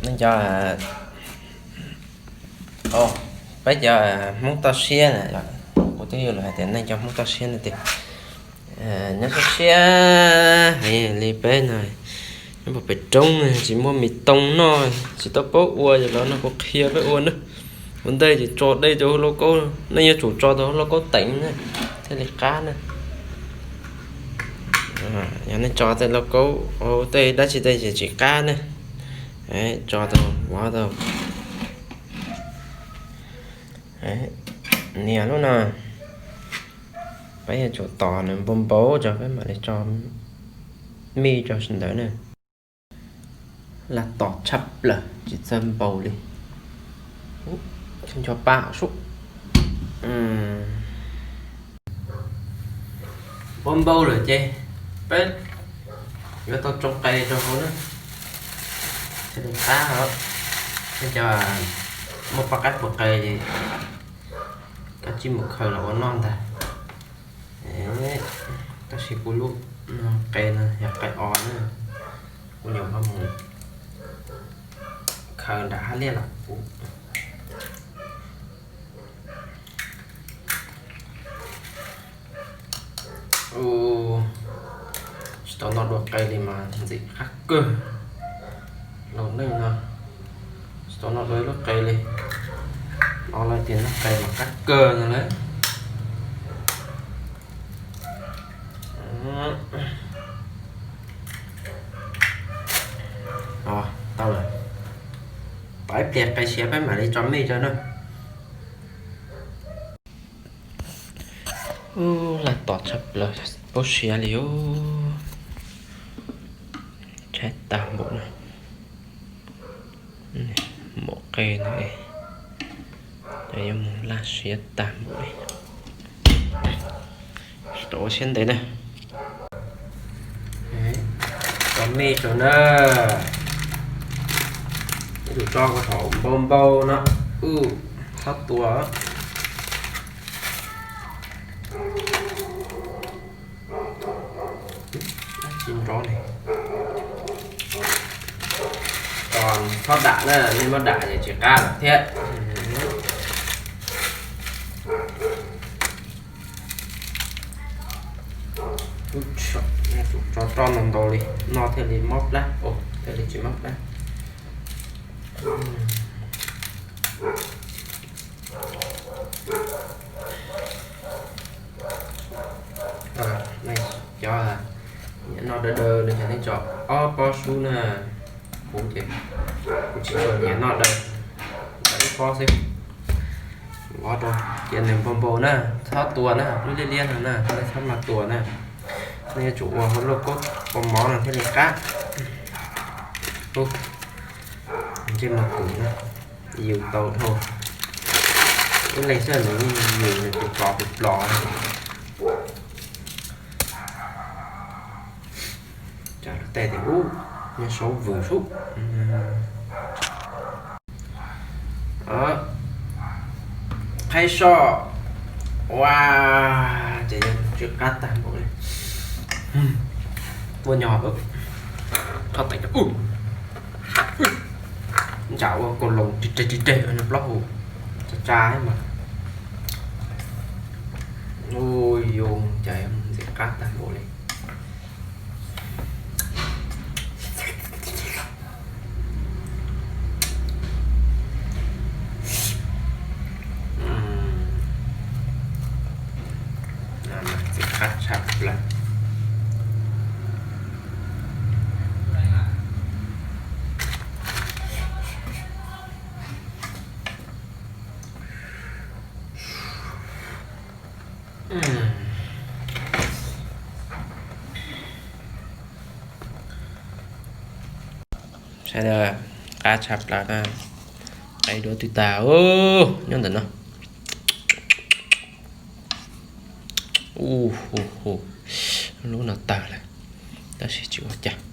Neej cov, peb cov Hmoob toj siab na, kuv twb yuav lus hais tias neej cov Hmoob toj siab no tias nyob siab siab heev li peb no, nyob puag pem roob tsis muaj mis tooj noj, tsis tau paub ua, yog los no kuv qhia peb ua na. Ua ntej ces tso dej rau hauv lauj kaub, nej yuav tsum tso tau hauv lauj kaub teev na, thiaj li qab na. Yog nej tso tej lauj kaub, tej dab tsi tej ces tsis qab na. Tso tau, vov tau. Nias lub no, peb yuav tsum tos nws npau npau tso peb mam li tso mij rau sawv ntawd na. Laj tom tshaj plaws tsis txawj npau li. Nco pa sub. Npau npau lawm ces peb yuav tau tsoo qe rau hauv na. Thiaj li qab os. Cov muaj poj qaib puas qe ces koj tsij mus khaws los ua noj ntag. Tab sis kuv lub qe no yog qe os na, kuv nyuam qhuav mus khaws nram hab liaj los kuv tsis tau noj dua qe li mas ntxim qab kawg. Laus neej no tsis tau noj dua ib lub qe li. No lawv tias noj qe mas qab kawg no lawm. Tau lawm, pom ib pliag qe siav peb mam li tso mij rau na. Ub, laj tom tshaj plaws, paub siav li os. Tshaib tag npaum na. Maum qe no es yuav mus laj siav tag npaum li. Rau ua siab ntev na. Tso mij rau na. Ib tug tso kom thaum npau npau no, wb txhob tua. Tsis nrov li. Txhob dam na, nej muab dam ces tsis qab lawm thiab. Tso roj ntau ntau li no thiaj li mob plab, thiaj li tsis mob plab. Cov nyiam noj dawb dawb no ces nej tso ob pob sub na. Kuv ces kuv tsis tshua nyiam noj dawb, tso ib pob xwb. Vov rau ces nws npau npau na, txhob tua na, lub liab liab no na, nej txhob maj tua na. Nej yuav tsum ua hauv lauj kaub ua mov no thiaj li qab. Ntsej muag kws na, yws tau dhau. Ib leeg xwb nws yeej yws nws tus plos tus plos. Tsam luag tej tias ub, nyob saub vwm sub. Qhaib soj. Ua, ces yog tsw qab tag npaum li. Ua nyog, thoj teev, ntsam ua kaus loos ri reg ri reg no plaub hau tsa tsa mas. Ua, yus ces ntxim qab tag npaum li. Ntxim qab tshaj plaws. Saib, qab tshaj plaws na. Qe duab twb tag nyob ntawm no. Ub, lub no tawg lawm, tab sis tsis ua cas.